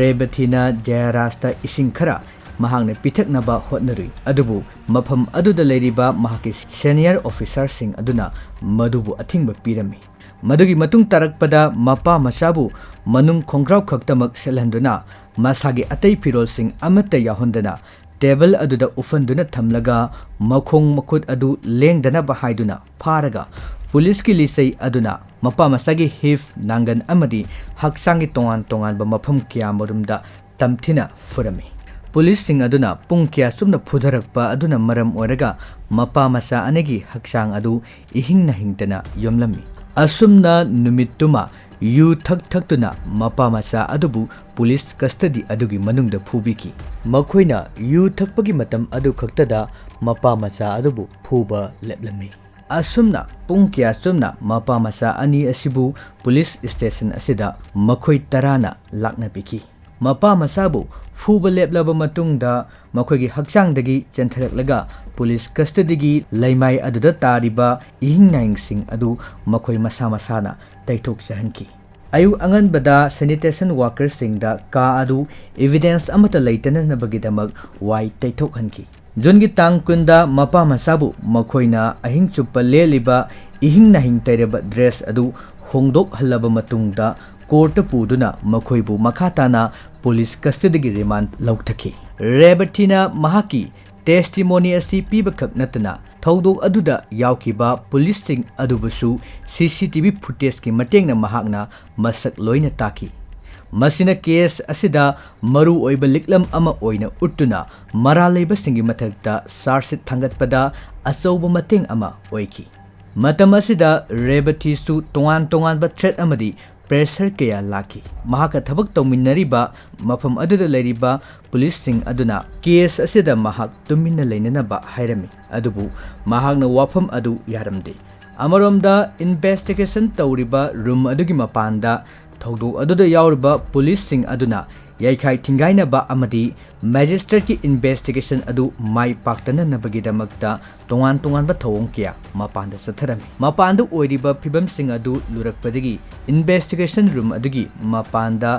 ꯔꯦꯕꯊꯤꯅ ꯖꯌꯔꯥꯖꯇ ꯏꯁꯤꯡ ꯈꯔ ꯃꯍꯥꯛꯅ ꯄꯤꯊꯛꯅꯕ ꯍꯣꯠꯅꯔꯨꯏ, ꯑꯗꯨꯕꯨ ꯃꯐꯝ ꯑꯗꯨꯗ ꯂꯩꯔꯤꯕ ꯃꯍꯥꯛꯀꯤ senior officerꯁꯤꯡ ꯑꯗꯨꯅ ꯃꯗꯨꯕꯨ ꯑꯊꯤꯡꯕ ꯄꯤꯔꯝꯃꯤ꯫ ꯃꯗꯨꯒꯤ ꯃꯇꯨꯡ ꯇꯥꯔꯛꯄꯗ ꯃꯄꯥ ꯃꯆꯥꯕꯨ ꯃꯅꯨꯡ ꯈꯣꯡꯒ꯭ꯔꯥꯎ ꯈꯛꯇꯃꯛ ꯁꯦꯠꯍꯟꯗꯨꯅ, ꯃꯁꯥꯒꯤ ꯑꯇꯩ ꯐꯤꯔꯣꯜꯁꯤꯡ ꯑꯃꯠꯇ ꯌꯥꯎꯍꯟꯗꯅ, table ꯑꯗꯨꯗ ꯎꯞꯍꯟꯗꯨꯅ ꯊꯝꯂꯒ, ꯃꯈꯣꯡ ꯃꯈꯨꯠ ꯑꯗꯨ ꯂꯦꯡꯗꯅꯕ ꯍꯥꯏꯗꯨꯅ ꯐꯥꯔꯒ, policeꯀꯤ ꯂꯤꯆꯩ ꯑꯗꯨꯅ ꯃꯄꯥ ꯃꯆꯥꯒꯤ hip, ꯅꯥꯡꯒꯟ ꯑꯃꯗꯤ ꯍꯛꯆꯥꯡꯒꯤ ꯇꯣꯉꯥꯟ ꯇꯣꯉꯥꯟꯕ ꯃꯐꯝ ꯀꯌꯥꯃꯔꯨꯝꯗ ꯇꯝꯊꯤꯅ ꯐꯨꯔꯝꯃꯤ꯫ Policeꯁꯤꯡ ꯑꯗꯨꯅ ꯄꯨꯡ ꯀꯌꯥ ꯆꯨꯞꯅ ꯐꯨꯊꯔꯛꯄ ꯑꯗꯨꯅ ꯃꯔꯝ ꯑꯣꯏꯔꯒ ꯃꯄꯥ ꯃꯆꯥ ꯑꯅꯤꯒꯤ ꯍꯛꯆꯥꯡ ꯑꯗꯨ ꯏꯍꯤꯡ ꯅꯥꯍꯤꯡꯗꯅ ꯌꯣꯝꯂꯝꯃꯤ꯫ ꯑꯁꯨꯝꯅ ꯅꯨꯃꯤꯠꯇꯨꯃ ꯌꯨ ꯊꯛ ꯊꯛꯇꯨꯅ ꯃꯄꯥ ꯃꯆꯥ ꯑꯗꯨꯕꯨ police custody ꯑꯗꯨꯒꯤ ꯃꯅꯨꯡꯗ ꯐꯨꯕꯤꯈꯤ꯫ ꯃꯈꯣꯏꯅ ꯌꯨ ꯊꯛꯄꯒꯤ ꯃꯇꯝ ꯑꯗꯨ ꯈꯛꯇꯗ ꯃꯄꯥ ꯃꯆꯥ ꯑꯗꯨꯕꯨ ꯐꯨꯕ ꯂꯦꯞꯂꯝꯃꯤ꯫ ꯑꯁꯨꯝꯅ ꯄꯨꯡ ꯀꯌꯥ ꯆꯨꯞꯅ ꯃꯄꯥ ꯃꯆꯥ ꯑꯅꯤ ꯑꯁꯤꯕꯨ police station ꯑꯁꯤꯗ ꯃꯈꯣꯏ ꯇꯔꯥꯅ ꯂꯥꯛꯅꯕꯤꯈꯤ꯫ ꯃꯄꯥ ꯃꯆꯥꯕꯨ ꯐꯨꯕ ꯂꯦꯞꯂꯕ ꯃꯇꯨꯡꯗ ꯃꯈꯣꯏꯒꯤ ꯍꯛꯆꯥꯡꯗꯒꯤ ꯆꯦꯟꯊꯔꯛꯂꯒ police custodyꯒꯤ ꯂꯩꯃꯥꯏ ꯑꯗꯨꯗ ꯇꯥꯔꯤꯕ ꯏꯍꯤꯡ ꯅꯥꯍꯤꯡꯁꯤꯡ ꯑꯗꯨ ꯃꯈꯣꯏ ꯃꯁꯥ ꯃꯁꯥꯅ ꯇꯩꯊꯣꯛꯆꯍꯟꯈꯤ꯫ ꯑꯌꯨꯛ ꯑꯉꯟꯕꯗ sanitation workerꯁꯤꯡꯗ ꯀꯥ ꯑꯗꯨ evidence ꯑꯃꯠꯇ ꯂꯩꯇꯅꯅꯕꯒꯤꯗꯃꯛ ꯋꯥꯏ ꯇꯩꯊꯣꯛꯍꯟꯈꯤ꯫ Juneꯒꯤ ꯇꯥꯡ ꯀꯨꯟꯗ ꯃꯄꯥ ꯃꯆꯥꯕꯨ ꯃꯈꯣꯏꯅ ꯑꯍꯤꯡ ꯆꯨꯞꯄ ꯂꯦꯜꯂꯤꯕ ꯏꯍꯤꯡ ꯅꯥꯍꯤꯡ ꯇꯩꯔꯕ dress ꯑꯗꯨ ꯍꯣꯡꯗꯣꯛꯍꯜꯂꯕ ꯃꯇꯨꯡꯗ courtꯇ ꯄꯨꯗꯨꯅ ꯃꯈꯣꯏꯕꯨ ꯃꯈꯥ ꯇꯥꯅ police custodyꯒꯤ remand ꯂꯧꯊꯈꯤ꯫ ꯔꯦꯕꯊꯤꯅ ꯃꯍꯥꯛꯀꯤ testimony ꯑꯁꯤ ꯄꯤꯕꯈꯛ ꯅꯠꯇꯅ ꯊꯧꯗꯣꯛ ꯑꯗꯨꯗ ꯌꯥꯎꯈꯤꯕ policeꯁꯤꯡ ꯑꯗꯨꯕꯨꯁꯨ CCTV footageꯀꯤ ꯃꯇꯦꯡꯅ ꯃꯍꯥꯛꯅ ꯃꯁꯛ ꯂꯣꯏꯅ ꯇꯥꯛꯈꯤ꯫ ꯃꯁꯤꯅ case ꯑꯁꯤꯗ ꯃꯔꯨ ꯑꯣꯏꯕ ꯂꯤꯛꯂꯝ ꯑꯃ ꯑꯣꯏꯅ ꯎꯠꯇꯨꯅ ꯃꯔꯥꯜ ꯂꯩꯕꯁꯤꯡꯒꯤ ꯃꯊꯛꯇ charge sheet ꯊꯥꯡꯒꯠꯄꯗ ꯑꯆꯧꯕ ꯃꯇꯦꯡ ꯑꯃ ꯑꯣꯏꯈꯤ꯫ ꯃꯇꯝ ꯑꯁꯤꯗ ꯔꯦꯕꯊꯤꯁꯨ ꯇꯣꯉꯥꯟ ꯇꯣꯉꯥꯟꯕ threat ꯑꯃꯗꯤ pressure ꯀꯌꯥ ꯂꯥꯛꯈꯤ꯫ ꯃꯍꯥꯛꯀ ꯊꯕꯛ ꯇꯧꯃꯤꯟꯅꯔꯤꯕ ꯃꯐꯝ ꯑꯗꯨꯗ ꯂꯩꯔꯤꯕ policeꯁꯤꯡ ꯑꯗꯨꯅ case ꯑꯁꯤꯗ ꯃꯍꯥꯛ ꯇꯨꯃꯤꯟꯅ ꯂꯩꯅꯅꯕ ꯍꯥꯏꯔꯝꯃꯤ, ꯑꯗꯨꯕꯨ ꯃꯍꯥꯛꯅ ꯋꯥꯐꯝ ꯑꯗꯨ ꯌꯥꯔꯝꯗꯦ꯫ ꯑꯃꯔꯣꯝꯗ, investigation ꯇꯧꯔꯤꯕ room ꯑꯗꯨꯒꯤ ꯃꯄꯥꯟꯗ ꯊꯧꯗꯣꯛ ꯑꯗꯨꯗ ꯌꯥꯎꯔꯤꯕ policeꯁꯤꯡ ꯑꯗꯨꯅ ꯌꯩꯈꯥꯏ ꯊꯤꯡꯒꯥꯏꯅꯕ ꯑꯃꯗꯤ magistrateꯀꯤ investigation ꯑꯗꯨ ꯃꯥꯏ ꯄꯥꯛꯇꯅꯅꯕꯒꯤꯗꯃꯛꯇ ꯇꯣꯉꯥꯟ ꯇꯣꯉꯥꯟꯕ ꯊꯧꯑꯣꯡ ꯀꯌꯥ ꯃꯄꯥꯟꯗ ꯆꯠꯊꯔꯝꯃꯤ꯫ ꯃꯄꯥꯟꯗ ꯑꯣꯏꯔꯤꯕ ꯐꯤꯕꯝꯁꯤꯡ ꯑꯗꯨ ꯂꯨꯔꯛꯄꯗꯒꯤ investigation room ꯑꯗꯨꯒꯤ ꯃꯄꯥꯟꯗ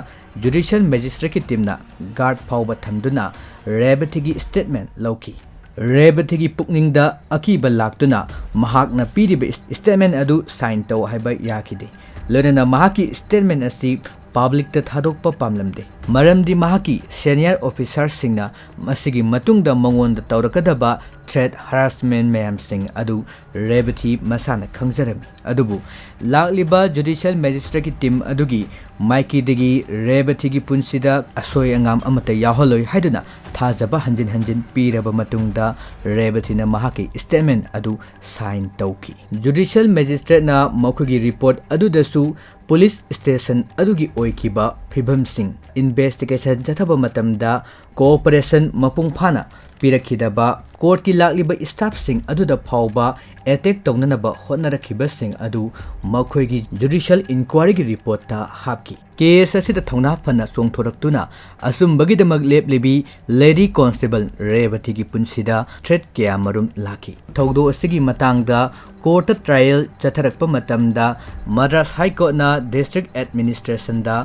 judicial magistrateꯀꯤ teamꯅ guard ꯐꯥꯎꯕ ꯊꯝꯗꯨꯅ ꯔꯦꯕꯊꯤꯒꯤ statement ꯂꯧꯈꯤ꯫ ꯔꯦꯕꯊꯤꯒꯤ ꯄꯨꯛꯅꯤꯡꯗ ꯑꯀꯤꯕ ꯂꯥꯛꯇꯨꯅ ꯃꯍꯥꯛꯅ ꯄꯤꯔꯤꯕ statement ꯑꯗꯨ sign ꯇꯧ ꯍꯥꯏꯕ ꯌꯥꯈꯤꯗꯦ꯫ ꯂꯣꯏꯅꯅ ꯃꯍꯥꯛꯀꯤ statement ꯑꯁꯤ publicꯇ ꯊꯥꯗꯣꯛꯄ ꯄꯥꯝꯂꯝꯗꯦ, ꯃꯔꯝꯗꯤ ꯃꯍꯥꯛꯀꯤ senior officerꯁꯤꯡꯅ ꯃꯁꯤꯒꯤ ꯃꯇꯨꯡꯗ ꯃꯉꯣꯟꯗ ꯇꯧꯔꯛꯀꯗꯕ threat, harassment ꯃꯌꯥꯝꯁꯤꯡ ꯑꯗꯨ ꯔꯦꯕꯊꯤ ꯃꯁꯥꯅ ꯈꯪꯖꯔꯝꯃꯤ꯫ ꯑꯗꯨꯕꯨ ꯂꯥꯛꯂꯤꯕ judicial magistrateꯀꯤ team ꯑꯗꯨꯒꯤ ꯃꯥꯏꯀꯩꯗꯒꯤ ꯔꯦꯕꯊꯤꯒꯤ ꯄꯨꯟꯁꯤꯗ ꯑꯁꯣꯏ ꯑꯉꯥꯝ ꯑꯃꯠꯇ ꯌꯥꯎꯍꯜꯂꯣꯏ ꯍꯥꯏꯗꯨꯅ ꯊꯥꯖꯕ ꯍꯟꯖꯤꯟ ꯍꯟꯖꯤꯟ ꯄꯤꯔꯕ ꯃꯇꯨꯡꯗ ꯔꯦꯕꯊꯤꯅ ꯃꯍꯥꯛꯀꯤ statement ꯑꯗꯨ sign ꯇꯧꯈꯤ꯫ Judicial magistrateꯅ ꯃꯈꯣꯏꯒꯤ report ꯑꯗꯨꯗꯁꯨ police station ꯑꯗꯨꯒꯤ ꯑꯣꯏꯈꯤꯕ ꯐꯤꯕꯝꯁꯤꯡ, investigation ꯆꯠꯊꯕ ꯃꯇꯝꯗ cooperation ꯃꯄꯨꯡ ꯐꯥꯅ ꯄꯤꯔꯛꯈꯤꯗꯕ, courtꯀꯤ ꯂꯥꯛꯂꯤꯕ staffꯁꯤꯡ ꯑꯗꯨꯗ ꯐꯥꯎꯕ attack ꯇꯧꯅꯅꯕ ꯍꯣꯠꯅꯔꯛꯈꯤꯕꯁꯤꯡ ꯑꯗꯨ ꯃꯈꯣꯏꯒꯤ judicial inquiryꯒꯤ reportꯇ ꯍꯥꯞꯈꯤ꯫ Case ꯑꯁꯤꯗ ꯊꯧꯅꯥ ꯐꯅ ꯆꯣꯡꯊꯣꯔꯛꯇꯨꯅ ꯑꯆꯨꯝꯕꯒꯤꯗꯃꯛ ꯂꯦꯞꯂꯤꯕꯤ Lady Constable ꯔꯦꯕꯊꯤꯒꯤ ꯄꯨꯟꯁꯤꯗ threat ꯀꯌꯥ ꯃꯔꯨꯝ ꯂꯥꯛꯈꯤ꯫ ꯊꯧꯗꯣꯛ ꯑꯁꯤꯒꯤ ꯃꯇꯥꯡꯗ courtꯇ trial ꯆꯠꯊꯔꯛꯄ ꯃꯇꯝꯗ Madras High Courtꯅ district administrationꯗ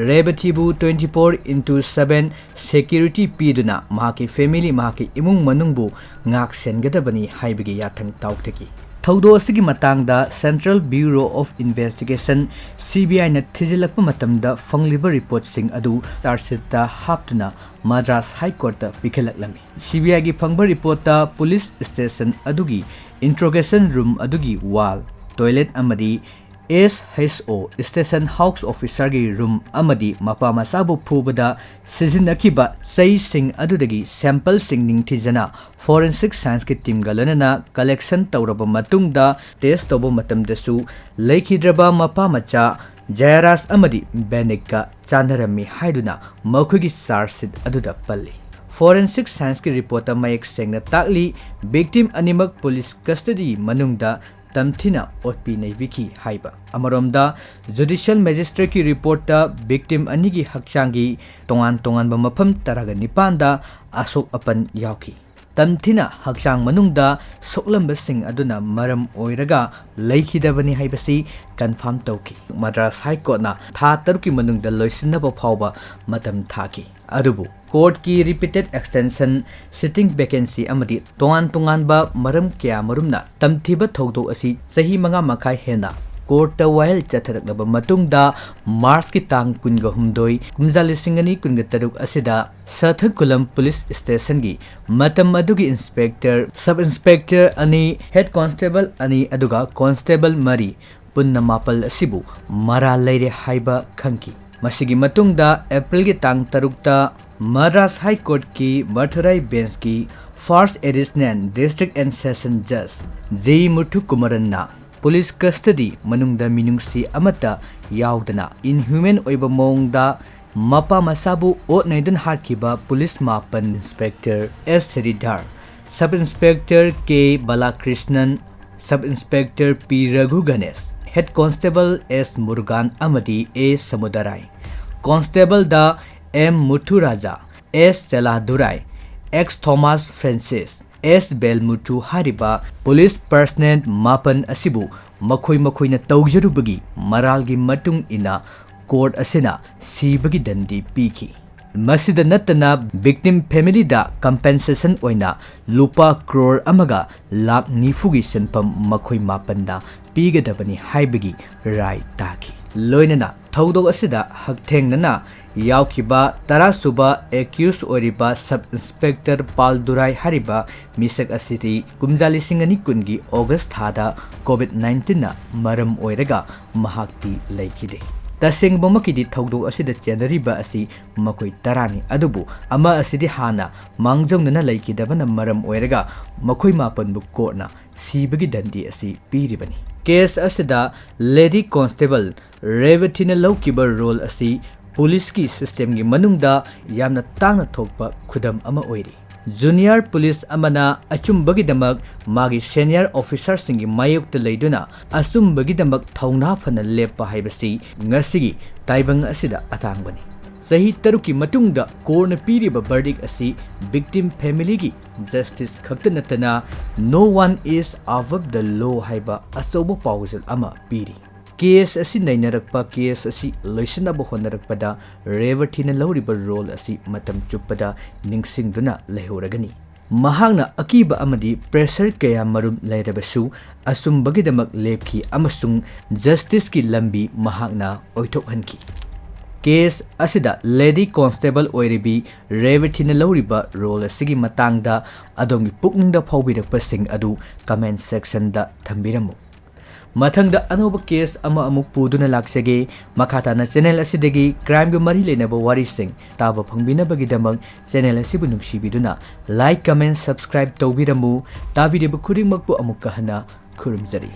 ꯔꯦꯕꯊꯤꯕꯨ twenty four into seven security ꯄꯤꯗꯨꯅ ꯃꯍꯥꯛꯀꯤ family, ꯃꯍꯥꯛꯀꯤ ꯏꯃꯨꯡ ꯃꯅꯨꯡꯕꯨ ꯉꯥꯛ ꯁꯦꯟꯒꯗꯕꯅꯤ ꯍꯥꯏꯕꯒꯤ ꯌꯥꯊꯪ ꯇꯥꯎꯊꯈꯤ꯫ ꯊꯧꯗꯣꯛ ꯑꯁꯤꯒꯤ ꯃꯇꯥꯡꯗ Central Bureau of Investigation, CBIꯅ ꯊꯤꯖꯤꯜꯂꯛꯄ ꯃꯇꯝꯗ ꯐꯪꯂꯤꯕ reportꯁꯤꯡ ꯑꯗꯨ charge sheetꯇ ꯍꯥꯞꯇꯨꯅ Madras High Courtꯇ ꯄꯤꯈꯠꯂꯛꯂꯝꯃꯤ꯫ CBIꯒꯤ ꯐꯪꯕ reportꯇ police station ꯑꯗꯨꯒꯤ interrogation room ꯑꯗꯨꯒꯤ wall, toilet ꯑꯃꯗꯤ S H O, Station House Officerꯒꯤ room ꯑꯃꯗꯤ ꯃꯄꯥ ꯃꯆꯥꯕꯨ ꯐꯨꯕꯗ ꯁꯤꯖꯤꯟꯅꯈꯤꯕ ꯆꯩꯁꯤꯡ ꯑꯗꯨꯗꯒꯤ sampleꯁꯤꯡ ꯅꯤꯡꯊꯤꯖꯅ Forensic Scienceꯀꯤ teamꯒ ꯂꯣꯏꯅꯅ collection ꯇꯧꯔꯕ ꯃꯇꯨꯡꯗ test ꯇꯧꯕ ꯃꯇꯝꯗꯁꯨ ꯂꯩꯈꯤꯗ꯭ꯔꯕ ꯃꯄꯥ ꯃꯆꯥ ꯖꯌꯥꯔꯥꯖ ꯑꯃꯗꯤ ꯕꯦꯅꯤꯛꯀ ꯆꯥꯟꯅꯔꯝꯃꯤ ꯍꯥꯏꯗꯨꯅ ꯃꯈꯣꯏꯒꯤ charge sheet ꯑꯗꯨꯗ ꯄꯜꯂꯤ꯫ Forensic Scienceꯀꯤ reportꯇ ꯃꯌꯦꯛ ꯁꯦꯡꯅ ꯇꯥꯛꯂꯤ, victim ꯑꯅꯤꯃꯛ police custody ꯃꯅꯨꯡꯗ ꯇꯝꯊꯤꯅ ꯑꯣꯠꯄꯤ ꯅꯩꯕꯤꯈꯤ ꯍꯥꯏꯕ꯫ ꯑꯃꯔꯣꯝꯗ, Judicial Magistrateꯀꯤ reportꯇ victim ꯑꯅꯤꯒꯤ ꯍꯛꯆꯥꯡꯒꯤ ꯇꯣꯉꯥꯟ ꯇꯣꯉꯥꯟꯕ ꯃꯐꯝ ꯇꯔꯥꯒ ꯅꯤꯄꯥꯟꯗ ꯑꯁꯣꯛ ꯑꯄꯟ ꯌꯥꯎꯈꯤ꯫ ꯇꯝꯊꯤꯅ ꯍꯛꯆꯥꯡ ꯃꯅꯨꯡꯗ ꯁꯣꯛꯂꯝꯕꯁꯤꯡ ꯑꯗꯨꯅ ꯃꯔꯝ ꯑꯣꯏꯔꯒ ꯂꯩꯈꯤꯗꯕꯅꯤ ꯍꯥꯏꯕꯁꯤ confirm ꯇꯧꯈꯤ꯫ ꯃꯗ꯭ꯔꯥꯁ High Courtꯅ ꯊꯥ ꯇꯔꯨꯛꯀꯤ ꯃꯅꯨꯡꯗ ꯂꯣꯏꯁꯤꯟꯅꯕ ꯐꯥꯎꯕ ꯃꯇꯝ ꯊꯥꯈꯤ꯫ ꯑꯗꯨꯕꯨ courtꯀꯤ repeated extension, seating vacancy ꯑꯃꯗꯤ ꯇꯣꯉꯥꯟ ꯇꯣꯉꯥꯟꯕ ꯃꯔꯝ ꯀꯌꯥꯃꯔꯨꯝꯅ ꯇꯝꯊꯤꯕ ꯊꯧꯗꯣꯛ ꯑꯁꯤ ꯆꯍꯤ ꯃꯉꯥ ꯃꯈꯥꯏ ꯍꯦꯟꯅ courtꯇ ꯋꯥꯌꯦꯜ ꯆꯠꯊꯔꯛꯂꯕ ꯃꯇꯨꯡꯗ, Marchꯀꯤ ꯇꯥꯡ ꯀꯨꯟꯒ ꯍꯨꯝꯗꯣꯏ, ꯀꯨꯝꯖꯥ ꯂꯤꯁꯤꯡ ꯑꯅꯤ ꯀꯨꯟꯒ ꯇꯔꯨꯛ ꯑꯁꯤꯗ ꯁꯥꯊꯪꯈꯨꯂꯝ police stationꯒꯤ ꯃꯇꯝ ꯑꯗꯨꯒꯤ inspector, sub inspector ꯑꯅꯤ, head constable ꯑꯅꯤ, ꯑꯗꯨꯒ constable ꯃꯔꯤ, ꯄꯨꯟꯅ ꯃꯥꯄꯜ ꯑꯁꯤꯕꯨ ꯃꯔꯥꯜ ꯂꯩꯔꯦ ꯍꯥꯏꯕ ꯈꯪꯈꯤ꯫ ꯃꯁꯤꯒꯤ ꯃꯇꯨꯡꯗ Aprilꯒꯤ ꯇꯥꯡ ꯇꯔꯨꯛꯇ Madras High Courtꯀꯤ ꯃꯊꯨꯔꯥꯏ benchꯀꯤ First Additional District and Session Judge J ꯃꯨꯊꯨꯀꯨꯃꯔꯟꯅ police custody ꯃꯅꯨꯡꯗ ꯃꯤꯅꯨꯡꯁꯤ ꯑꯃꯠꯇ ꯌꯥꯎꯗꯅ inhuman ꯑꯣꯏꯕ ꯃꯑꯣꯡꯗ ꯃꯄꯥ ꯃꯆꯥꯕꯨ ꯑꯣꯠ ꯅꯩꯗꯨꯅ ꯍꯥꯠꯈꯤꯕ police ꯃꯥꯄꯟ, Inspector S ꯁ꯭ꯔꯤꯙꯔ, Sub Inspector K ꯕꯂꯥꯀ꯭ꯔꯤꯁꯅꯟ, Sub Inspector P ꯔꯘꯨ Ganesh, Head Constable S Murugan ꯑꯃꯗꯤ A ꯁꯃꯨꯗꯔꯥꯏ, Constableꯗ M Muthuraja, S Chelladurai, X Thomas Francis, S Velmuthu ꯍꯥꯏꯔꯤꯕ police personnel ꯃꯥꯄꯟ ꯑꯁꯤꯕꯨ ꯃꯈꯣꯏ ꯃꯈꯣꯏꯅ ꯇꯧꯖꯔꯨꯕꯒꯤ ꯃꯔꯥꯜꯒꯤ ꯃꯇꯨꯡ ꯏꯟꯅ court ꯑꯁꯤꯅ ꯁꯤꯕꯒꯤ ꯗꯟꯗꯤ ꯄꯤꯈꯤ꯫ ꯃꯁꯤꯗ ꯅꯠꯇꯅ victim familyꯗ compensation ꯑꯣꯏꯅ ꯂꯨꯄꯥ ꯀ꯭ꯔꯣꯔ ꯑꯃꯒ ꯂꯥꯈ ꯅꯤꯐꯨꯒꯤ ꯁꯦꯟꯐꯝ ꯃꯈꯣꯏ ꯃꯥꯄꯟꯗ ꯄꯤꯒꯗꯕꯅꯤ ꯍꯥꯏꯕꯒꯤ ꯔꯥꯏ ꯇꯥꯈꯤ꯫ ꯂꯣꯏꯅꯅ ꯊꯧꯗꯣꯛ ꯑꯁꯤꯗ ꯍꯛꯊꯦꯡꯅꯅ ꯌꯥꯎꯈꯤꯕ ꯇꯔꯥꯁꯨꯕ accused ꯑꯣꯏꯔꯤꯕ Sub Inspector ꯄꯥꯜ ꯗꯨꯔꯥꯏ ꯍꯥꯏꯔꯤꯕ ꯃꯤꯁꯛ ꯑꯁꯤꯗꯤ ꯀꯨꯝꯖꯥ ꯂꯤꯁꯤꯡ ꯑꯅꯤ ꯀꯨꯟꯒꯤ August ꯊꯥꯗ COVID nineteenꯅ ꯃꯔꯝ ꯑꯣꯏꯔꯒ ꯃꯍꯥꯛꯇꯤ ꯂꯩꯈꯤꯗꯦ꯫ ꯇꯁꯦꯡꯕꯃꯛꯀꯤꯗꯤ ꯊꯧꯗꯣꯛ ꯑꯁꯤꯗ ꯆꯦꯟꯅꯔꯤꯕ ꯑꯁꯤ ꯃꯈꯣꯏ ꯇꯔꯥꯅꯤ, ꯑꯗꯨꯕꯨ ꯑꯃ ꯑꯁꯤꯗꯤ ꯍꯥꯟꯅ ꯃꯥꯡꯖꯧꯅꯅ ꯂꯩꯈꯤꯗꯕꯅ ꯃꯔꯝ ꯑꯣꯏꯔꯒ ꯃꯈꯣꯏ ꯃꯥꯄꯟꯕꯨ courtꯅ ꯁꯤꯕꯒꯤ ꯗꯟꯗꯤ ꯑꯁꯤ ꯄꯤꯔꯤꯕꯅꯤ꯫ Case ꯑꯁꯤꯗ Lady Constable ꯔꯦꯕꯊꯤꯅ ꯂꯧꯈꯤꯕ role ꯑꯁꯤ policeꯀꯤ systemꯒꯤ ꯃꯅꯨꯡꯗ ꯌꯥꯝꯅ ꯇꯥꯡꯅ ꯊꯣꯛꯄ ꯈꯨꯗꯝ ꯑꯃ ꯑꯣꯏꯔꯤ꯫ Junior police ꯑꯃꯅ ꯑꯆꯨꯝꯕꯒꯤꯗꯃꯛ ꯃꯥꯒꯤ senior officerꯁꯤꯡꯒꯤ ꯃꯥꯌꯣꯛꯇ ꯂꯩꯗꯨꯅ ꯑꯆꯨꯝꯕꯒꯤꯗꯃꯛ ꯊꯧꯅꯥ ꯐꯅ ꯂꯦꯞꯄ ꯍꯥꯏꯕꯁꯤ ꯉꯁꯤꯒꯤ ꯇꯥꯏꯕꯪ ꯑꯁꯤꯗ ꯑꯇꯥꯡꯕꯅꯤ꯫ ꯆꯍꯤ ꯇꯔꯨꯛꯀꯤ ꯃꯇꯨꯡꯗ courtꯅ ꯄꯤꯔꯤꯕ verdict ꯑꯁꯤ victim familyꯒꯤ justice ꯈꯛꯇ ꯅꯠꯇꯅ "No one is above the law" ꯍꯥꯏꯕ ꯑꯆꯧꯕ ꯄꯥꯎꯖꯦꯜ ꯑꯃ ꯄꯤꯔꯤ꯫ Case ꯑꯁꯤ ꯅꯩꯅꯔꯛꯄ, case ꯑꯁꯤ ꯂꯣꯏꯁꯤꯟꯅꯕ ꯍꯣꯠꯅꯔꯛꯄꯗ ꯔꯦꯕꯊꯤꯅ ꯂꯧꯔꯤꯕ role ꯑꯁꯤ ꯃꯇꯝ ꯆꯨꯞꯄꯗ ꯅꯤꯡꯁꯤꯡꯗꯨꯅ ꯂꯩꯍꯧꯔꯒꯅꯤ꯫ ꯃꯍꯥꯛꯅ ꯑꯀꯤꯕ ꯑꯃꯗꯤ pressure ꯀꯌꯥ ꯃꯔꯨꯝ ꯂꯩꯔꯕꯁꯨ ꯑꯆꯨꯝꯕꯒꯤꯗꯃꯛ ꯂꯦꯞꯈꯤ ꯑꯃꯁꯨꯡ justiceꯀꯤ ꯂꯝꯕꯤ ꯃꯍꯥꯛꯅ ꯑꯣꯏꯊꯣꯛꯍꯟꯈꯤ꯫ Case ꯑꯁꯤꯗ Lady Constable ꯑꯣꯏꯔꯤꯕꯤ ꯔꯦꯕꯊꯤꯅ ꯂꯧꯔꯤꯕ role ꯑꯁꯤꯒꯤ ꯃꯇꯥꯡꯗ ꯑꯗꯣꯝꯒꯤ ꯄꯨꯛꯅꯤꯡꯗ ꯐꯥꯎꯕꯤꯔꯛꯄꯁꯤꯡ ꯑꯗꯨ comment sectionꯗ ꯊꯝꯕꯤꯔꯝꯃꯨ꯫ ꯃꯊꯪꯗ ꯑꯅꯧꯕ case ꯑꯃ ꯑꯃꯨꯛ ꯄꯨꯗꯨꯅ ꯂꯥꯛꯆꯒꯦ꯫ ꯃꯈꯥ ꯇꯥꯅ channel ꯑꯁꯤꯗꯒꯤ crimeꯒ ꯃꯔꯤ ꯂꯩꯅꯕ ꯋꯥꯔꯤꯁꯤꯡ ꯇꯥꯕ ꯐꯪꯕꯤꯅꯕꯒꯤꯗꯃꯛ channel ꯑꯁꯤꯕꯨ ꯅꯨꯡꯁꯤꯕꯤꯗꯨꯅ like, comment, subscribe ꯇꯧꯕꯤꯔꯝꯃꯨ꯫ ꯇꯥꯕꯤꯔꯤꯕ ꯈꯨꯗꯤꯡꯃꯛꯄꯨ ꯑꯃꯨꯛꯀ ꯍꯟꯅ ꯈꯨꯔꯨꯝꯖꯔꯤ꯫